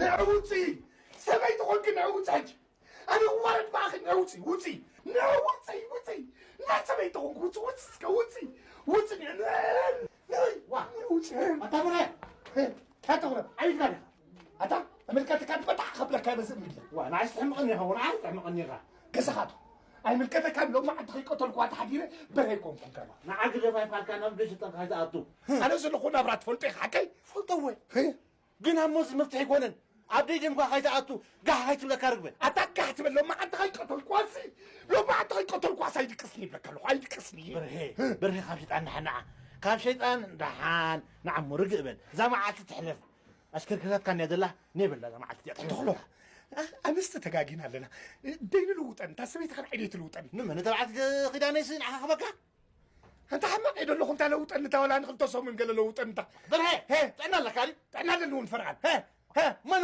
ንዑ ውፅኢ! ሰበይቲ ኾንኪ ንዑ ውፅኢ ሕጂ! ኣነ ዋረድ ብኣኺ ንዑ ውፅኢ! ውፅኢ! ንዑ ውፅኢ! ውፅኢ! ናይ ሰበይቲ ኾንኪ ውፅኢ! ውፅኢ እስከ ውፅኢ! ውፅኢ! ንዑ ውፅኢ! ኣታ ብረ! ኣታ ብረ! ዓይንካ ዲኻ? ኣታ ተመልከትካ በጣዕ ከብለካ ይመስል እንግዲህ። ዋ፣ ንዓይስ ትሕምቕኒ ኢኻ፣ ንዓይስ ትሕምቕኒ ኢኻ። ገዛኻ ኣቶ። ኣይምልከተካን ሎሚ ዓዲ ከይቀተልኩዋ ተሓዲረ በረ ኣይኮንኩን ከማ። ንዓ ግደፍ ኣይፋልካ ናብ ደሽ ጠንካ ኣይትኣቱ። ኣነ ዘለኹ ናብራ ትፈልጦ ኢኻ ሓቀይ? ፈልጦ እወ። ህ? ግን ኣሞስ መፍትሒ ኣይኮነን። ኣብ ደይ ደምኳ ከይትኣቱ ጋሕ ከይትብለካ ርግበ። ኣታ ጋሕ ትበል ሎሚ ዓዲ ከይቀተልኩዋሲ። ሎሚ ዓዲ ከይቀተልኩዋስ ኣይድቅስኒ ይብለካ ኣለኹ። ኣይድቅስኒ። በርሄ፣ በርሄ ካብ ሸይጣን ንሓን ንዓ። ካብ ሸይጣን ደሓን ንዓሞ ርግእ በል። እዛ መዓልቲ ትሕለፍ። ኣሽከርክርካትካ እንድያ ዘላ፣ ኔበላ እዛ መዓልቲ እዚኣ ትሕለፍ። ተኽሎ፣ ኣ-፣ ኣንስቲ ተጋጊና ኣለና። ደይ ንልውጠን፣ እታ ሰበይቲ ካብ ዓይነይ ትልውጠን። ንመን? እታ በዓልቲ ኪዳነይሲ ንዓኻ ክበካ? ኣንታ ሓማቕ እየ ደለኹ፣ እንታ ለውጠን፣ እታ ወላ ንኽልተ ሰሙን ገለ ለውጠን፣ እንታ። በርሀ፣ ሄ። ጥዕና ኣለካ ድዩ? ጥዕና ኣለኒ እውን ፈርዓን። ሄ፣ ሄ። መን